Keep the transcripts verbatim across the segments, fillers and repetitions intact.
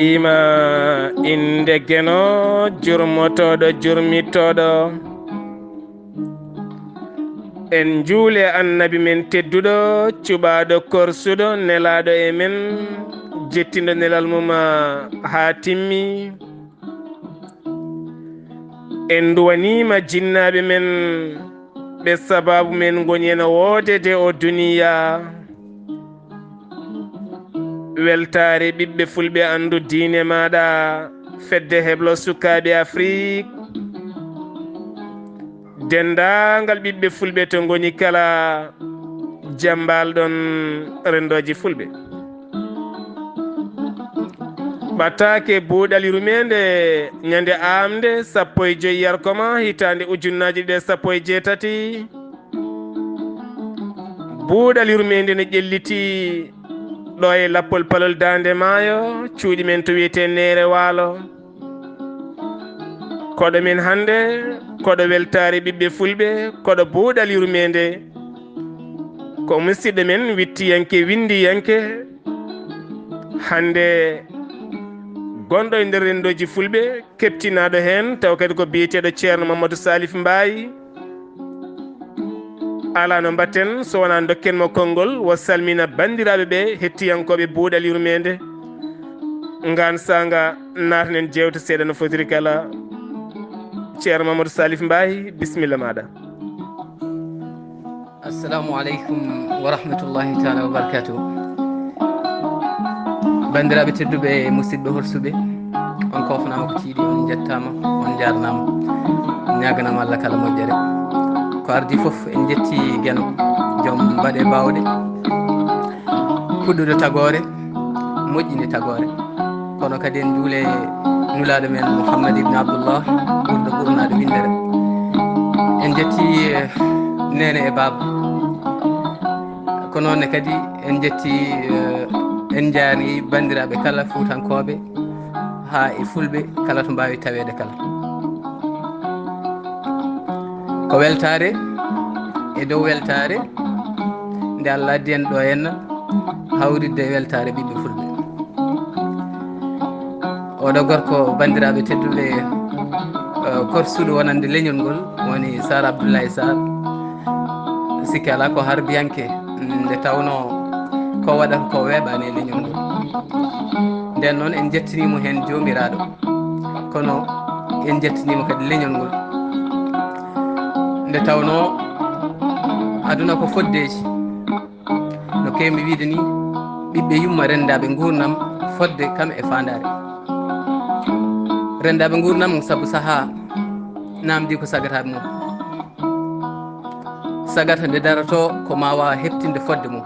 Ima innde Geno, jurmotooɗo, jurmitooɗo. En njuule Annabi men tedduɗo, cuɓaaɗo, korsuɗo, nelaaɗo e men, jettinɗo nelal mum haa timmi. En nduwaniima jinnaaɓe men, ɓe sabaabu men ngoni ena woodede o duniya. Weltaare ɓiɓɓe fulɓe, anndu diine maaɗa, fedde heblo sukaaɓe Afrik. Denndaangal ɓiɓɓe fulɓe to ngoni kala, jambal ɗon renndooji fulɓe. Ɓataake buuɗal yurmeende ñande aamnde sappo e joy yarkoma hitaande ujunnaaji ɗiɗi e sappo e jeetati. Buuɗal yurmeende ne ƴelliti ɗo e lappol palol daande maayo, cuuɗi men to wiyetee Neere Waalo. Koɗo men hannde, koɗo weltaare ɓiɓɓe fulɓe, koɗo buuɗal yurmeende. Ko musidɗo men wittiyanke, winndiyanke, hannde gonɗo e nder renndooji fulɓe, keɓtinaaɗo heen, taw kadi ko biyeteeɗo Ceerno Mamadou Salif Mbaye. Alaa no mbaɗten so wonaa ndokken mo konngol, o salmina banndiraaɓe ɓe, hettiyankooɓe buuɗal yurmeende. Ngaan saanga naatanen jeewte seeɗa no fotiri kala. Ceerno Mamadou Salif Mbaye, bisimilla maaɗa. Assalamu aleykum wa rahmatullahi taala wa barakatuh. Banndiraaɓe tedduɓe, musidɓe horsuɓe, on koofnaama ko tiiɗi, on njettaama, on njaarnaama, ñaaganaama Allah kala moƴƴere. Ko ardii fof, en njetti Geno, joom baɗe baawɗe, puɗɗude tagoore, moƴƴinde tagoore. Kono kadi en njuule Nulaaɗo men Mouhammad ibn Abdullah, ɓurɗo ɓurnaade winndere. En njetti, eh, neene e baaba. Ko noon ne kadi en njetti, eh, en njaarni banndiraaɓe kala Fuutankooɓe, haa e Fulɓe kala to mbaawi taweede kala. Ko weltaare e dow weltaare nde Allah addi en ɗo henna, hawritde e weltaare ɓiɓɓe Fulɓe. Oɗo gorko, banndiraaɓe tedduɓe, eh, korsuɗo wonande leñol ngol, woni Sar Abdoulaye Sar. Sikke alaa ko harbiyanke, nde tawnoo ko waɗata ko weeɓaani e leñol ngol. Nden noon, en njettiniimo heen Joomiraaɗo, kono en njettiniimo kadi leñol ngol. Nde tawnoo aduna ko foddeeji, no keewmi wiyde ni, ɓiɓɓe yumma renndaaɓe nguurndam fodde kam e faandaare. Renndaaɓe nguurndam sabu sahaa naamndii ko sagataaɓe mum. Sagata nde daroto ko ma waawa heɓtinde fodde mum.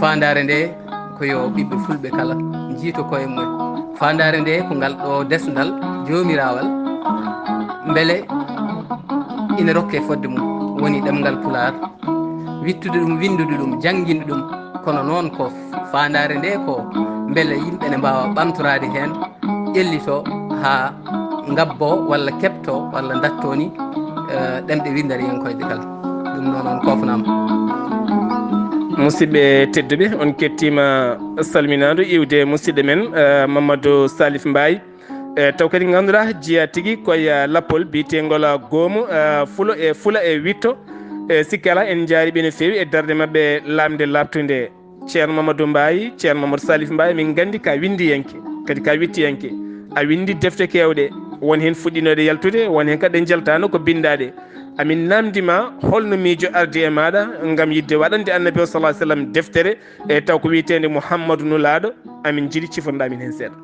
Faandaare nde ko yo ɓiɓɓe Fulɓe kala njiyto koye mumen. Faandaare nde ko ngal ɗo desndal joomiraawal, mbele ina rokke fodde mum, woni ɗemngal Pulaar, wittude ɗum, winndude ɗum, jannginde ɗum. Kono noon ko faandaare nde ko mbele yimɓe ne mbaawa ɓamtoraade heen, ƴellito haa ngabbo walla keɓto walla ndatto ni, eh, ɗemɗe winndariyankooje kala. Ɗum noon on koofnaama. Musidɓe tedduɓe, on kettiima salminaandu iwde musidɗo men, eh, Mamadou Salif Mbaye. Eh, taw kadi ngannduɗaa jeyaa tigi koye, eh, lappol biyeteengol, eh, goomu, eh, fulo e fula e witto. Eh, sikke alaa en njaariiɓe no feewi e darnde maɓɓe laamnde laaɓtunde. Ceerno Mamadou Mbaye, Ceerno Mamadou Salif Mbaye, min nganndi ka winndiyanke, kadi ka wittiyanke. A winndi defte keewɗe, won heen fuɗɗinooɗe yaltude, won heen kadi ɗe njaltaano ko binndaaɗe. Amin naamndi ma holno miijo ardi e maaɗa ngam yiɗde waɗande Annabi o sallallahu alaihi wasallam deftere, e taw ko wiyeteende Mouhammadu Nulaaɗo, amin njiɗi cifotoɗaa min heen seeɗa.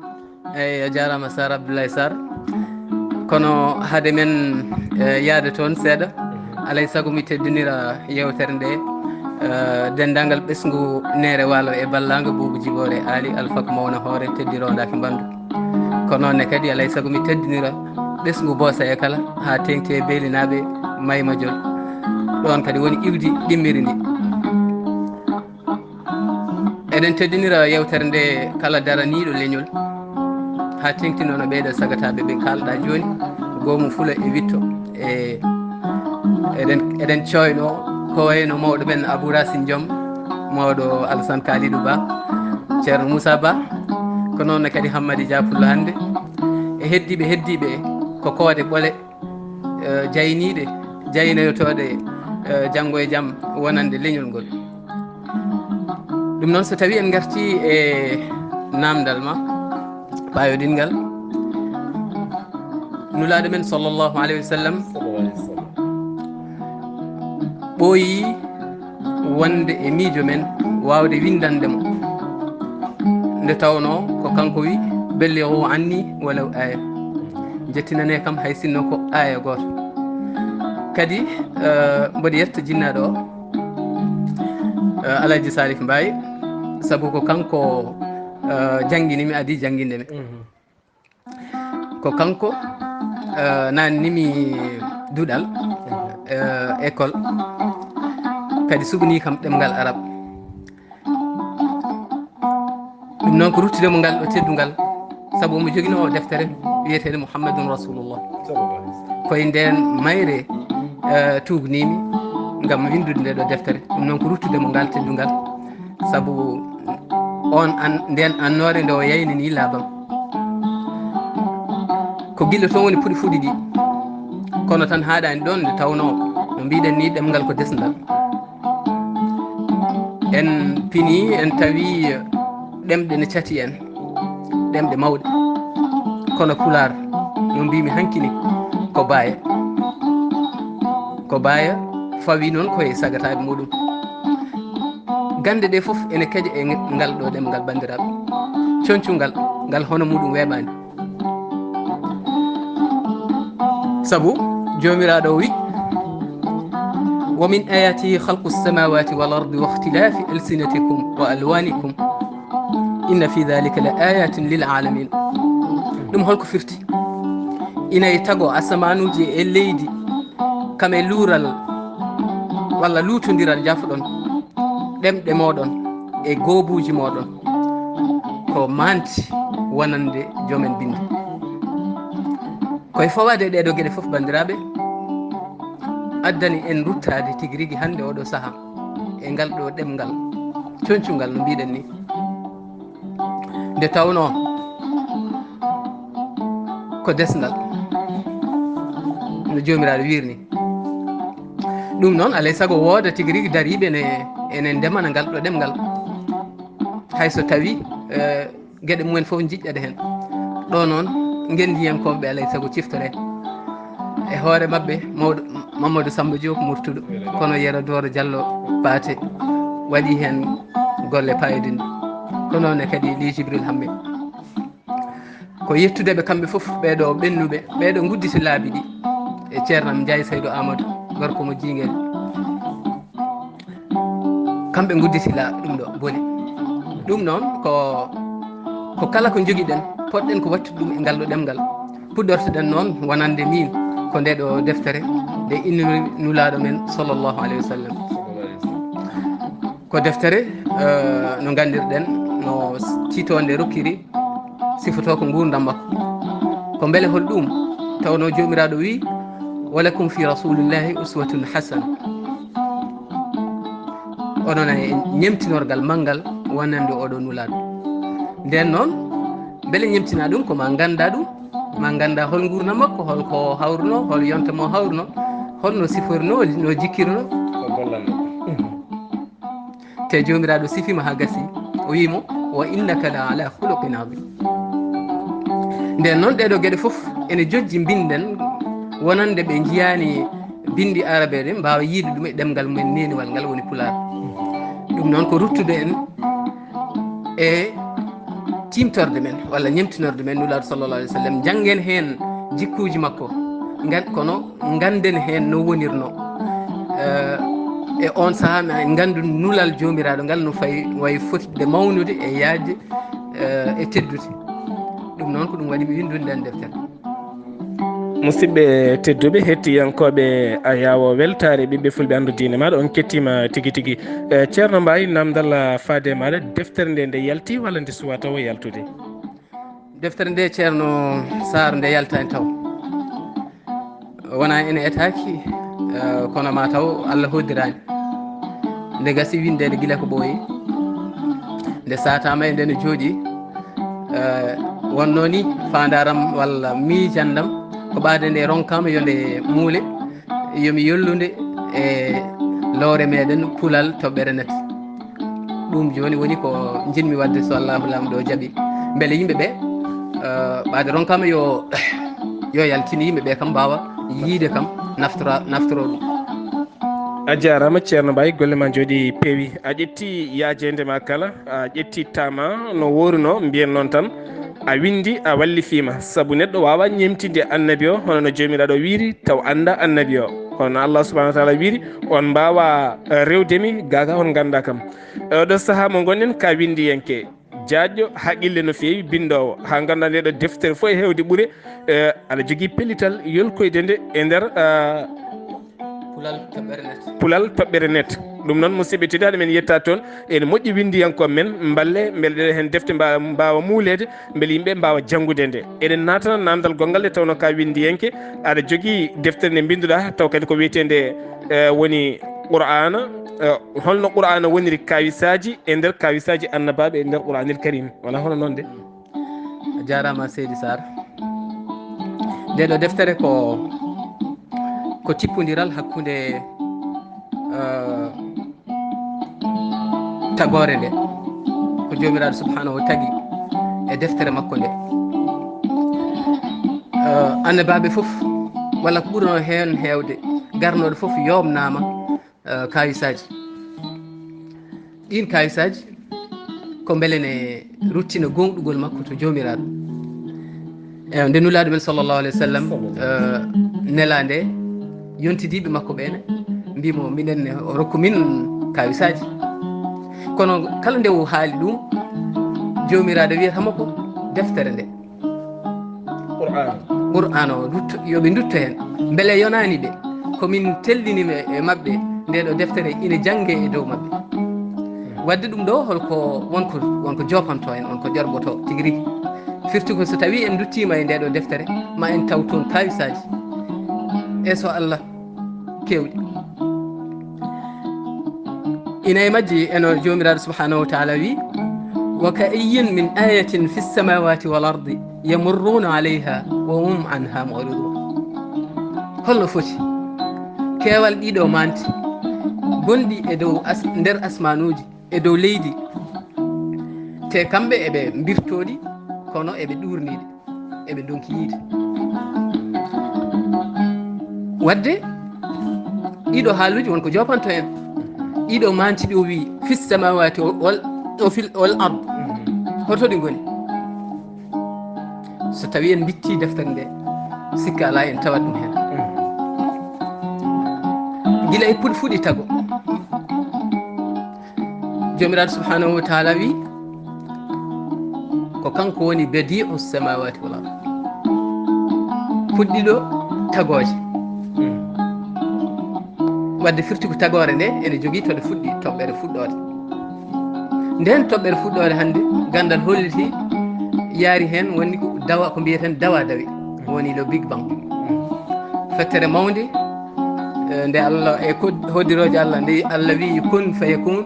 Eeyi, a jaaraama Sar Abdoulaye Sar. Kono hade men, eh, yahde toon seeɗa, alay sago mi teddinira yeewtere nde, eh, denndaangal ɓesngu Neere Waalo e Ballaango, Buubu Jiboore Aali, Alfak mawna hoore, teddi roondaaki mbandu. Ko noon ne kadi, alay sago mi teddinira ɓesngu Boosaya kala, haa teeŋti e Beelinaaɓe Maymajol. Ɗoon kadi woni iwdi ɗimmiri ndi. Eɗen teddinira yeewtere nde kala daraniiɗo leñol, haa teeŋti noon e ɓeeɗo sagataaɓe ɓe kaalɗaa jooni, goomu fula e witto. E, eɗen, eɗen cooynoo ko wayno mawɗo men Abou Racine Diom, mawɗo Alassane Kalidou Ba, Ceerno Moussa Ba, ko noon ne kadi Hammadi Dia Pullo hannde, e heddiiɓe, heddiiɓe ko koode ɓole, eh, jayniiɗe, jaynoyotooɗe, eh, janngo e jam wonande leñol ngol. Ɗum noon, so tawii en ngartii e naamndal ma, ɓaayodingal, Nulaaɗo men sallallahu alayhi wa sallam ɓooyii wonde e miijo men waawde winndande mo. Nde tawnoo ko kanko wi, "Bellighu anni walaw aaya." Njettinanee kam hay sinno ko aaya gooto. Kadi, eh, mboɗo yetta jinnaaɗo o, eh, Alhaji Salif Mbaye, sabu ko kanko, eh, janngini mi, adii jannginde mi. Mhm. Ko kanko, eh, naatni mi duɗal, eh, école, kadi suɓnii kam ɗemngal arab. Ɗum noon ko ruttude mo ngal ɗo teddungal, sabu omo joginoo o deftere wiyeteende Muhammadun Rasulullah. Ko e ndeen mayre, eh, tuugnii mi ngam winndude nde ɗo deftere. Ɗum noon ko ruttude mo ngal teddungal, sabu on an-, ndeen annoore nde o yaynanii laaɓam. Ko gila toon woni puɗi fuɗi ɗi. Kono tan haaɗaani ɗoon, nde tawnoo, no mbiɗen ni, ɗemngal ko desngal. En pinii, en tawii ɗemɗe ne cati en, ɗemɗe mawɗe. Kono Pulaar, no mbiimi hankini, ko baaya. Ko baaya fawii noon ko e sagataaɓe muɗum. Gannde ɗe fof ene keƴa e ngal ɗo ɗemngal, banndiraaɓe. Coñcungal ngal, hono muɗum weeɓaani. Sabu Joomiraaɗo o wi, "Wa min ayatihi khalqu samawati wal ardi wa ikhtilafi alsinatikum wa alwanikum. Inna fi dhalika la ayatin lil alamin." Ɗum holko firti? Ina e tago asamaanuuji e leydi, kam e luural walla luutondiral, jaafoɗon, ɗemɗe mooɗon e goobuuji mooɗon, ko manti wonande joomen binde. Ko e fawaade e ɗeeɗo geɗe fof, banndiraaɓe, addani en ruttaade tigi rigi hannde oɗo saha e ngal ɗo ɗemngal coñcungal, no mbiɗen ni. Nde tawnoo ko desngal, no Joomiraaɗo wiirni. Ɗum noon, alay sago wooda tigi rigi dariiɓe ne, ene ndemana ngal ɗo ɗemngal. Hay so tawii, eh, geɗe mumen fof njiɗɗata heen. Ɗo noon, ngenndiyankooɓe ɓe, alay sago ciftoree. E hoore maɓɓe, mawɗo Mamadou Samba Diop Murtuɗo, kono Yero Dooro Diallo Paate waɗi heen golle paayodinɗe. Ko noon ne kadi Li Jibril Hamme. Ko yettude ɓe kamɓe fof, ɓeeɗo ɓennuɓe, ɓeeɗo ngudditi laabi ɗi, e Ceerno am Njaay Saydu Amadou, gorko mo Jiingel. Kamɓe ngudditi la ɗum ɗo boni. Ɗum noon ko, ko kala ko njogiɗen, poɗɗen ko wattude ɗum e ngal ɗo ɗemngal. Puɗɗortoɗen noon wonande min ko nde ɗo deftere nde inniri Nulaaɗo men sallallahu alayhi wa sallam. Ko deftere, eh, no nganndirɗen, no tiitoonde rokkiri, sifotoo ko nguurndam makko. Ko mbele hol ɗum? Tawnoo Joomiraaɗo wi, "Wa lakum fi rasulillahi uswatun hasana." Onon e ñemtinorgal manngal wonande oɗo Nulaaɗo. Nden noon, mbele ñemtina ɗum ko ma ngannda ɗum, ma ngannda hol nguurndam makko, hol ko hawruno, hol yonta mo hawruno, hol no siforno, no jikkirno. Ko gollal makko. Te Joomiraaɗo sifiima haa gasi, o wi'i mo, "Wa innaka la ala khuluqin azim." Nden noon, ɗeeɗo geɗe fof ene jojji mbinden, wonande ɓe njiyaani binndi arabeere, mbaawa yiide ɗum e ɗemngal mumen neeniwal ngal woni Pulaar. Ɗum noon ko ruttude en e tiimtorde men walla ñemtinorde men Nulaaɗo sallallahu alayhi wa sallam, njanngen heen jikkuuji makko, ngan-, kono ngannden heen no wonirno, eh, e on sahaa, ma en nganndu nulal Joomiraaɗo ngal no fay-, wayi fotde mawnude e yaajde, eh, e teddude. Ɗum noon ko ɗum waɗi mi winndude nden deftere. Musidɓe tedduɓe, hettiyankooɓe Ayaawo Weltaare Ɓiɓɓe Fulɓe Anndu Diine Maaɗa, on kettiima tigi tigi. Eh, Ceerno Mbaye, naamndal faade e maaɗa, deftere nde, nde yalti walla nde suwaa tawo yaltude? Deftere nde, Ceerno Saar, nde yaltaani taw. Wonaa ene etaaki, eh, kono ma taw Allah hoddiraani. Nde gasi winndeede gila ko ɓooyi. Nde saataama e nde no jooɗi, eh, wonnoo ni faandaaram walla miijandam ko ɓaade nde ronkaama yo nde muule, yo mi yollude e lowre meɗen Pulal Toɓɓere Net. Ɗum jooni woni ko njiɗmi waɗde, so Allahu Laamɗo jaɓi. Mbele yimɓe ɓe, eh, ɓaade ronkaama yo, yo yaltin yimɓe ɓe kam mbaawa yiide kam, naftora, naftoro ɗum. A jaaraama, Ceerno Mbaye, golle ma njooɗi peewi. A ƴetti yaajeende ma kala, a ƴetti taama no wooruno, mbiyen noon tan, a winndi, a wallifiima. Sabu neɗɗo waawaa ñeemtinde annabi o, hono no Joomiraaɗo wiiri, taw annda annabi o. Hono no Allah subhanahu wa taala wiiri, on mbaawaa, eh, rewde mi, gaa gaa on nganndaa kam. E oɗo sahaa mo ngonɗen, ka winndiyanke jaajɗo, haqqille no feewi, binndoowo. Haa nganndaa nde ɗo deftere fof e heewde ɓure, eh, aɗa jogii pellital yolkoyde nde e nder, eh, Pulal Toɓɓere Net. Pulal Toɓɓere Net. Ɗum noon, musidɓe tedduɓe, men yetta toon. Ene moƴƴi winndiyankooɓe men, mballe, mbele ɗe heen defte mba-, mbaawa muuleede, mbele yimɓe mbaawa janngude nde. Eɗen naatana naamndal gonngal nde tawnoo ka winndiyanke, aɗa jogii deftere nde mbinnduɗaa, taw kadi ko wiyeteende, eh, woni Qur'aana. Eh, holno Qur'aana woniri kaawisaaji e nder kaawisaaji annabaaɓe e nder Qur'aanil Karim? Wonaa hono noon de? A jaaraama, Seydi Sarr. Nde ɗo deftere ko, ko tippondiral hakkunde, eh, tagoore nde, ko Joomiraaɗo subhanahu wa tagi e deftere makko nde. Eh, annabaaɓe fof, walla ko ɓurno heen heewde, garnooɗo fof yooɓnaama, eh, kaawisaaji. Ɗiin kaawisaaji ko mbele ne ruttina goongɗugol makko to Joomiraaɗo. Eyo, nde Nulaaɗo men sallallahu alayhi wa sallam, eh, nelaa nde, yontidiiɓe makko ɓee ne mbii mo, minen ne o rokku min kaawisaaji. Kono kala nde o haali ɗum, Joomiraaɗo wiyata mo ko deftere nde. Qur'aana. Qur'aana o, rutto, yo ɓe ndutto heen. Mbele yonaani ɓe? Ko min tellini ɓe e maɓɓe, nde ɗo deftere ina jannge e dow maɓɓe. Waɗde ɗum ɗo, holko wonko, wonko joopanto en, wonko ƴorɓoto tigi rigi? Firti ko so tawii en nduttiima e nde ɗo deftere, ma en taw toon kaawisaaji. E so Allah keewɗi. Ina e majji eno Joomiraaɗo subhanahu wa taala wi, "Wa ka ayyin min ayatin fi samawati wal ardi yamurruna alayha wa hum anha mu'ridun." Holno foti keewal ɗiɗo manti gonɗi e dow as-, nder asmanuuji, e dow leydi, te kamɓe eɓe mbirtooɗi, kono eɓe ɗuurniiɗi, eɓe ndonki yiide. Waɗde ɗiɗo haaluuji won ko joopanto en. Ɗiɗo manti ɗi o wi, "Fis samawati wal, o fil, wal ard." Hoto ɗi ngoni? So tawi en mbitti deftere nde, sikka alaa en tawat ɗum heen. Gila e puɗi fuɗi tago. Joomiraaɗo subhanahu wa taala wi, ko kanko woni badi'u samawati wal ard, fuɗɗiɗo tagooje. Waɗde firti ko tagoore nde ene jogii to ɗe fuɗɗi, toɓɓere fuɗɗoode. Nden toɓɓere fuɗɗoode hannde, ganndal holliti, yaari heen, woni ko dawa, ko mbiyeten dawa dawi, woni le Big Bang. Fettere mawnde, eh, nde Allah, e ko hoddirooje Allah, nde Allah wiyi kun fayakun,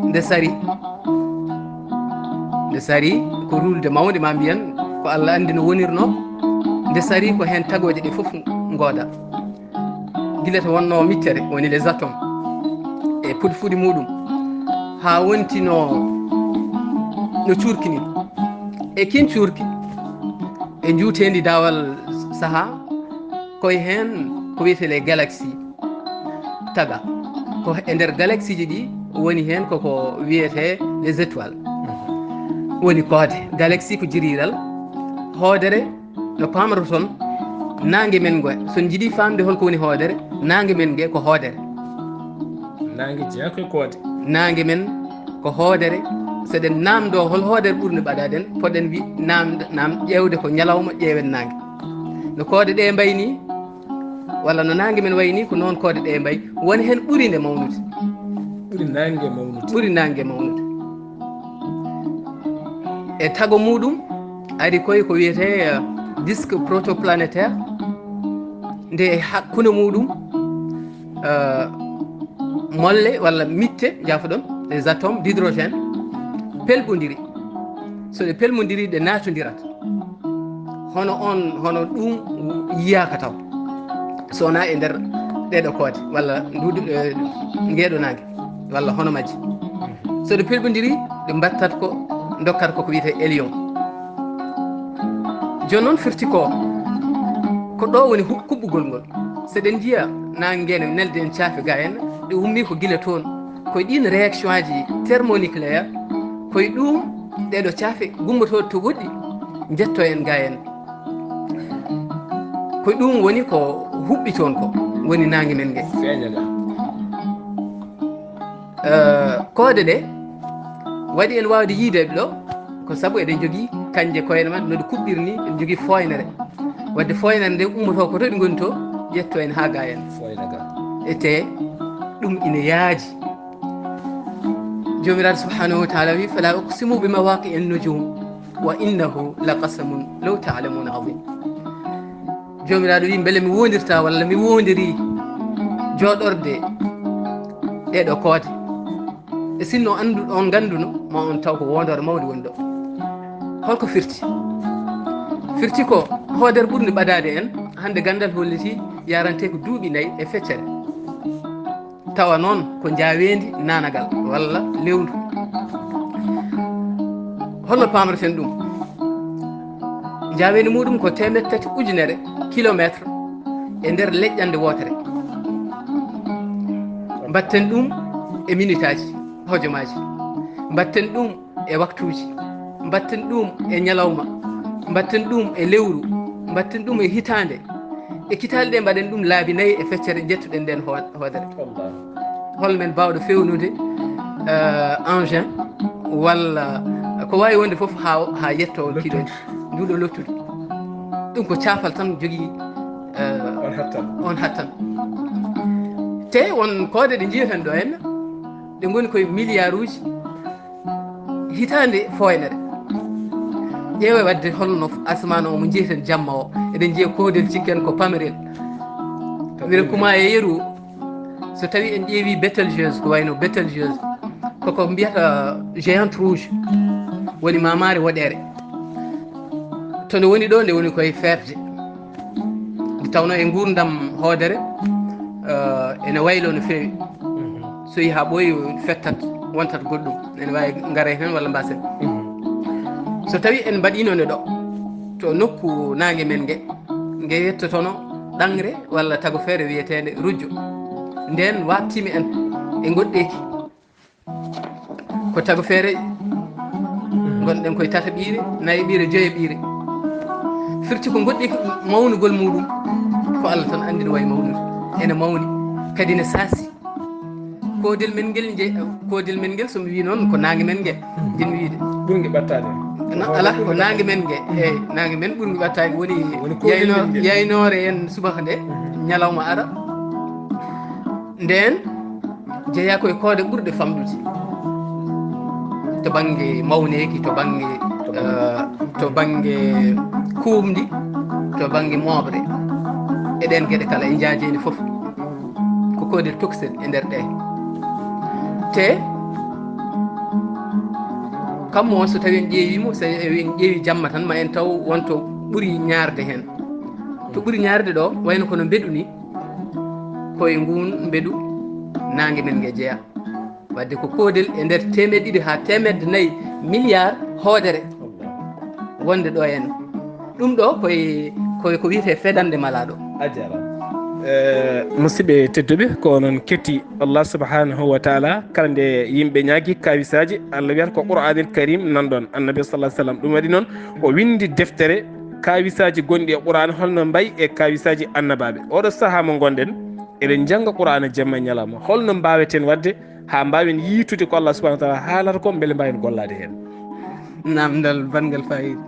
nde sari. Nde sari ko ruulde mawnde, ma mbiyen ko Allah anndi no wonirno. Nde sari ko heen tagooje ɗe fof ngooda. Gila to wonno mittere, woni les atomes, e puɗi fuɗi muɗum, haa wonti no, no cuurki ni. E kin cuurki, e njuuteendi daawal sahaa, koye heen ko wiyetee les galaxies taga. Ko e nder galaxies ji ɗi woni heen koko wiyetee les étoiles. Woni koode. Galaxie ko jiriiral, hoodere, no paamroton naange men nge. So en njiɗi faamde holko woni hoodere, naange men nge ko hoodere. Naange jeyaa koye koode. Naange men ko hoodere. So eɗen naamndoo hol hoodere ɓurnde ɓadaade en, poɗɗen wi-, naamde, naam ƴeewde ko ñalawma, ƴeewen naange. No koode ɗe mbayi ni, walla no naange men wayi ni, ko noon koode ɗe mbayi. Woni heen ɓuri nde mawnude. Ɓuri naange mawnude. Ɓuri naange mawnude. E tago muɗum ari koye ko wiyetee, eh, disque protoplanétaire, nde e hakkunde muɗum, eh, molle walla mitte, jaafoɗon, les atomes d'hydrogène, pelɓondiri. So ɗe pelmondiri, ɗe naatondirat. Hono on, hono ɗum yiyaaka taw. So wonaa e nder ɗeeɗo koode, walla nduudu, eh, ngeeɗo naange, walla hono majji. So ɗe pelɓondiri, ɗe mbattat ko, ndokkat ko ko wiyetee élion. Jooni noon firti ko, ko ɗo woni hu-, kuɓɓugol ngol. So ɗen njiya naange nge ne neldi en caafe ga en, ɗe ummii ko gila toon. Ko e ɗiin réaction aji thermonucléaire, ko e ɗum ɗeeɗo caafe gummotooɗe to goɗɗi njetto en ga en. Ko ɗum woni ko huɓɓi toon ko, woni naange men nge. Feeña ga. Eh, koode ɗe waɗi en waawde yiyde ɗo, ko sabu eɗen njogii kanje koye men, no ɗe kuɓɓiri ni, eɗen njogii fooynere. Wadde fooynere nde ummotoo ko to ɗi ngoni to, ƴetto en haa ga en. Fooyna ga. Ete ɗum ina yaaji. Joomiraaɗo subhanahu wa taala wi, "Fala uqsimu bi mawaqi'in nujum, wa innahu la qasamun law ta'lamuna azim." Joomiraaɗo wi, "Mbele mi wondirta walla mi wondiri jooɗorde ɗeeɗo koode? E sinno anndu-, on ngannduno, ma on taw ko wondoore mawde woni ɗo." Holko firti? Firti ko hoodere ɓurnde ɓadaade en, hannde ganndal holliti yarante ko duuɓi nayi e feccere. Tawa noon ko njaaweendi naanagal walla lewru. Holno paamreten ɗum? Njaaweendi muɗum ko teemedde tati ujunere kilomeetre e nder leƴƴannde wootere. Mbatten ɗum e minitaaji, hojomaaji. Mbatten ɗum e waktuuji. Mbatten ɗum e ñalawma. Mbatten ɗum e lewru. Mbatten ɗum e hitaande. E kitaale ɗe mbaɗen ɗum laabi nayi e feccere njettuɗen nden ho-, hoodere. Wallaahi. Hol men baawɗo fewnude, eh, engin walla ko waawi wonde fof haa, haa yetto on kiloji? Nduɗo lottude. Ɗum ko caafal tan jogii, eh, on hattan. On hattan. Te won koode ɗe njiyeten ɗo en, ɗe ngoni koye milliard uji hitaande fooynere. Ƴeewe wadde holno asmaan o mo njiyeten jamma o, eɗen njiya koodel cikken ko pamarel. Wira kuma e yeru, so tawi en ƴeewi Betelgeuse, ko wayno Betelgeuse, koko mbiyata géante rouge, woni maamaare woɗeere. To nde woni ɗo, nde woni koye feerde. Nde tawno e nguurndam hoodere, eh, ene waylo no feewi. Mhm. So yehi haa ɓooyi, fettat, wontat goɗɗum. Ene waawi ngara heen walla mbasen. Mhm. So tawi en mbaɗiino nde ɗo, to nokku naange men nge, nge yettotono ɗaŋre walla tagofeere wiyeteende rujjo. Nden waabtiima en e ngoɗɗeeki. Ko tagofeere ngonɗen koye tataɓiire, nayaɓiire, joyaɓiire. Firti ko ngoɗɗeeki mawnugol muɗum, ko Allah tan anndi no wayi mawnude. Ene mawni, kadi ene saasi. Koodel men ngel nje-, koodel men ngel, so mi wii noon, ko naange men nge, njiɗmi wiide. Ɓurnge ɓattaade. Na-, alaa, ko naange men nge. Eey, naange men ɓurnge ɓattaade woni, woni koodel yayno-, men ngel. Yaynoore en subaka nde, mhm, ñalawma ara. Ndeen jeyaa ko e koode ɓurɗe famɗude to bannge mawneeki, to bannge, eh, to bannge kuumndi, to bannge mooɓre. E ɗeen geɗe kala, e njaajeende fof, ko koodel toksel e nder ɗe. Te kammu on, so tawi en ƴeewi mo, so en ƴeewi jamma tan, ma en taw wonto ɓuri ñaarde heen. To ɓuri ñaarde ɗo, wayno kono mbeɗu ni, ko e nguun mbeɗu naange men nge jeyaa. Wadde ko koodel e nder teemeɗɗe ɗiɗi haa teemedde nayi milliard hoodere wonde ɗo en. Ɗum ɗo koye, koye ko wiyetee fedande malaaɗo. A jaaraama. Eh, musidɓe tedduɓe, ko onon ketti Allah subhanahu wa taala, kala nde yimɓe ñaagi kaawisaaji, Allah wiyata ko Qur'aanil Karim nanɗon, Annabi sallallahu alaihi wasallam. Ɗum waɗi noon, o windi deftere kaawisaaji gonɗi e Qur'aana, holno mbayi e kaawisaaji annabaaɓe. Oɗo sahaa mo ngonɗen, eɗen njannga Qur'aana jamma e ñalawma. Holno mbaaweten waɗde haa mbaawen yiitude ko Allah subhanahu wa taala haalata ko, mbele mbaawen gollaade heen? Naamndal banngal faayiida.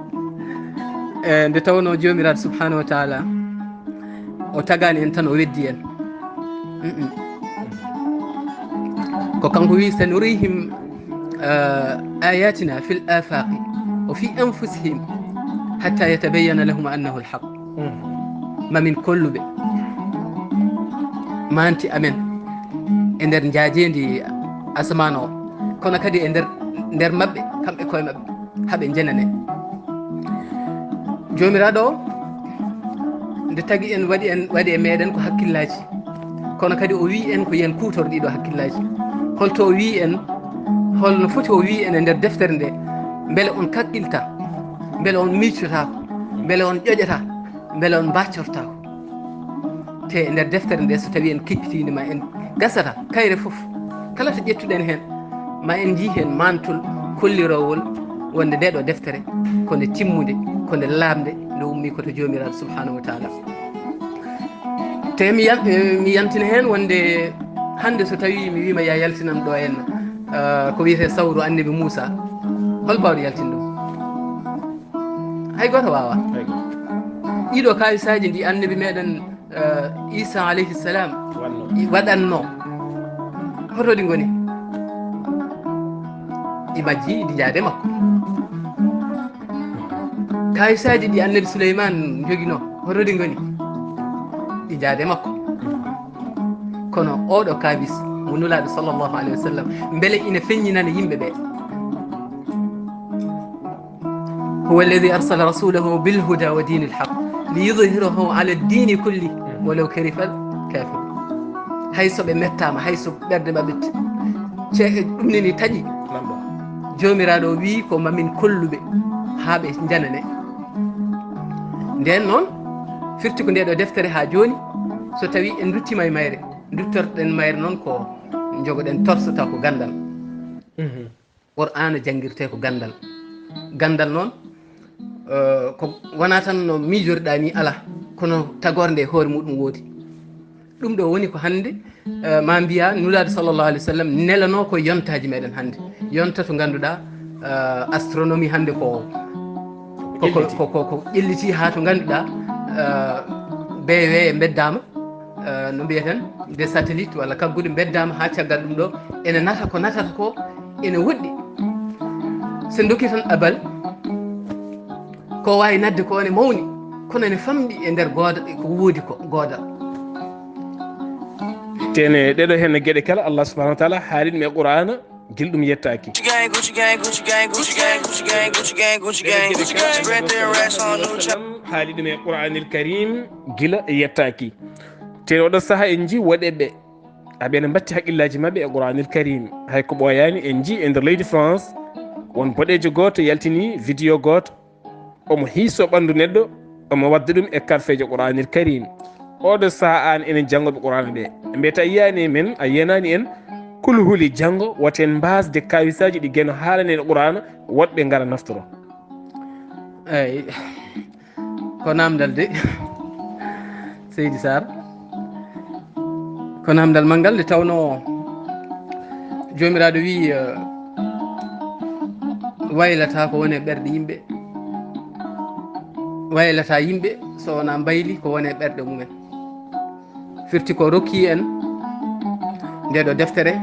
E nde tawnoo Joomiraaɗo subhanahu wa taala o tagaani en tan, o weddi en. Mm-mm. Ko kanko wi, "Sanurihim, eh, ayatina fil afaqi wa fi anfusihim hatta yatabayyana lahum annahu alhaq." Mm. Mamin kolluɓe manti amen e nder njaajeendi asamaan o, kono kadi e nder nder maɓɓe, kamɓe koye maɓɓe, haa ɓe njenane. Joomiraaɗo o, nde tagi en, waɗi en, waɗi e meɗen ko hakkillaaji, kono kadi o wii en ko yen kuutor ɗiɗo hakkillaaji. Holto o wii en, holno foti o wii en e nder deftere nde, mbele on kakkilta, mbele on miicotaako, mbele on ƴoƴata, mbele on mbaccortaako. Te e nder deftere nde, so tawi en kippitiinde ma, en gasata kayre fof, kala to ƴettuɗen heen, ma en njii heen mantol kolliroowol wonde nde ɗo deftere ko nde timmunde, ko nde laaɓnde, nde ummii ko to Joomiraaɗo subhaanahu wa taala. Te mi yan-, eh, mi yantina heen wonde hannde so tawi mi wiima ya yaltinan ɗo en, eh, ko wiyetee sawru annabi Muusa, hol baawɗo yaltin ɗum? Hay gooto waawaa. Hay gooto. Ɗiɗo kaawisaaji ɗi annabi meɗen, eh, Isa alayhi salam waɗno. I-, waɗanno. Hoto ɗi ngoni? Ɗi majji, ɗi njaade makko. Kaawisaaji ɗi annabi Suleyman jogino, hoto ɗi ngoni? Ɗi njaade makko. Kono oɗo kaawis mo Nulaaɗo sallallahu alayhi wa sallam, mbele ina feññinana yimɓe ɓe? هو الذي أرسل رسوله بالهدى ودين الحق ليظهره على الدين كله ولو كره الكافرون. Hay so ɓe mettaama, hay so ɓerɗe maɓɓe ce-, ɗum neni taƴi. Joomiraaɗo wii ko mamin kolluɓe haa ɓe njanane. Ndeen noon, firti ko nde ɗo deftere haa jooni, so tawi en nduttiima e mayre, nduttorɗen mayre noon ko njogoɗen torsata ko ganndal. Mhm. Qur'aana janngirtee ko ganndal. Ganndal noon, eh, ko wonaa tan no miijoriɗaa ni, alaa, kono tagoore nde e hoore muɗum woodi. Ɗum ɗo woni ko hannde, eh, ma mbiya Nulaaɗo sallallahu alayhi wa sallam nelanoo ko yontaaji meɗen hannde. Yonta to ngannduɗaa, eh, astronomie hannde ko, ko, ko, ƴelliti. Ko, ko, ko ƴelliti haa to ngannduɗaa, eh, beewe mbeddaama, eh, no mbiyeten, des satellites walla kagguɗe mbeddaama haa caggal ɗum ɗo ene nata ko natata ko ene woɗɗi. So en ndokki tan abal, ko waawi natde ko ene mawni, kono ene famɗi e nder gooda, ko woodi ko gooda. Tene ɗeɗo heen geɗe kala, Allah subhanahu wa taala haali ɗum e Qur'aana, gila ɗum yettaaki. Haali ɗum e Qur'aanil Karim, gila yettaaki. Te oɗo saha en nji woɗeɓe aɓe ene mbatti haqqillaaji maɓɓe e Qur'aanil Karim. Hay ko ɓooyaani, en nji e nder leydi France, won boɗeejo gooto yaltini vidéo gooto, omo hiiso ɓanndu neɗɗo, omo wadda ɗum e karfeeje Qur'aanil Karim. Oɗo saha aan enen janngooɓe Qur'aana ɓe, mbiyata yiyaani e men, a yiyanaani en, kulhuli janngo, wata en mbaasde kaawisaaji ɗi Geno haalani en Qur'aana, woɗɓe ngara naftoro. Eey. Ko naamndal de, Seydi Sarr. Ko naamndal manngal nde tawnoo Joomiraaɗo wii, eh, waylataa ko woni e ɓerɗe yimɓe. Waylataa yimɓe so wonaa mbayli ko woni e ɓerɗe mumen. Firti ko rokki en nde ɗo deftere,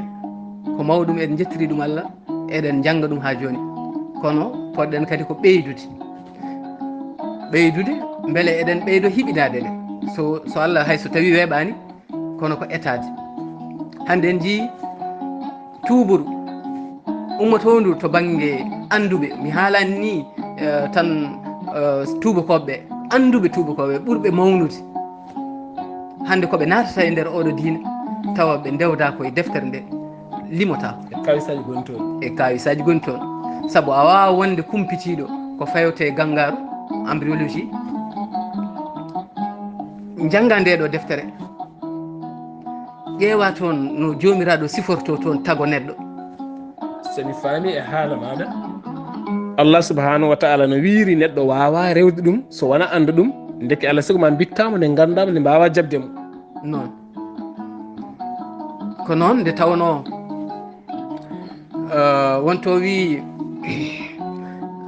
ko mawɗum, en njettiri ɗum Allah, eɗen njannga ɗum haa jooni. Kono poɗɗen kadi ko ɓeydude. Ɓeydude, mbele eɗen ɓeydo hiɓinaade nde. So, so Allah, hay so tawi weeɓaani, kono ko etaade. Hannde en njii tuuburu ummotoondu to bannge annduɓe. Mi haalaani ni, eh, tan, eh, tuubakooɓe ɓe, annduɓe tuubakooɓe ɓurɓe mawnude. Hannde ko ɓe naatata e nder oɗo diine, tawa ɓe ndewda ko e deftere nde, limotaako. E kaawisaaji goni toon. E kaawisaaji goni toon. Sabu a waawaa wonde kumpitiiɗo ko fayotee gangaaru, embryologie, njannga nde ɗo deftere, ƴeewa toon no Joomiraaɗo siforto toon tago neɗɗo. So mi faami e haala maaɗa, Allah subhanahu wa taala no wiiri neɗɗo waawaa rewde ɗum so wonaa annda ɗum, ndeke Allah sigo ma mbittaamo nde nganndaama nde mbaawaa jaɓde mo. Noon. Ko noon nde tawnoo, eh, wonto wii,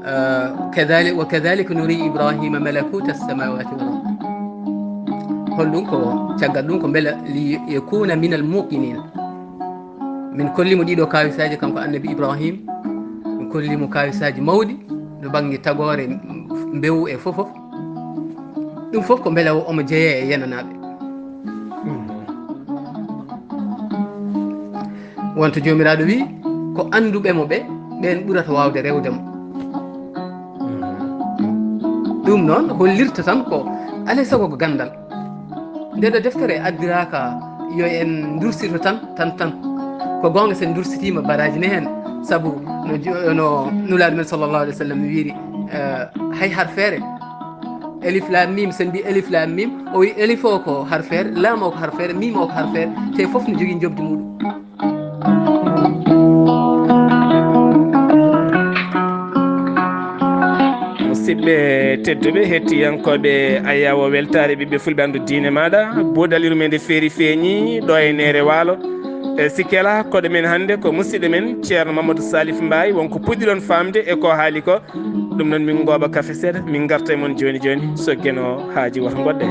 eh, kadhali-, wa kadhalika nuri Ibrahima malakuta samawati wal ard. Holɗum ko, caggal ɗum ko mbela li yakuna minal muqinin. Min kolli mo ɗiɗo kaawisaaji, kanko annabi Ibrahim. Min kolli mo kaawisaaji mawɗi, no bannge tagoore, mbewu e fof fof. Ɗum fof ko mbela o, omo jeeya e yenanaaɓe. Wonto Joomiraaɗo wii, ko annduɓe mo ɓe, ɓeen ɓurata waawde rewde mo. Ɗum noon hollirta tan ko alay sago ko ganndal. Nde ɗo deftere addiraaka yo en ndursito tan tan tan. Ko goonga, so en ndursitiima baraaji ne heen, sabu no jo- no Nulaaɗo men sallallahu alayhi wa sallam wiiri, eh, hay harfeere, alif laam miim, so en mbi alif laam miim, o wi alif o ko harfeere, laam o ko harfeere, miim o ko harfeere, te fof no jogii njoɓdi muuɗum. Musidɓe tedduɓe, hettiyankooɓe Ayaawo Weltaare, ɓiɓɓe fulɓe anndu diine maaɗa, boodal yurmeende feeri feeñi ɗo e Neere Waalo. E sikke alaa, koɗo men hannde ko musidɗo men Ceerno Mamadou Salif Mbaye. Won ko puɗɗiɗon faamde e ko haali ko. Ɗum noon, min ngooɓa kafe seeɗa, min ngarta e mon jooni jooni, so Geno haaji, woto ngoɗɗe.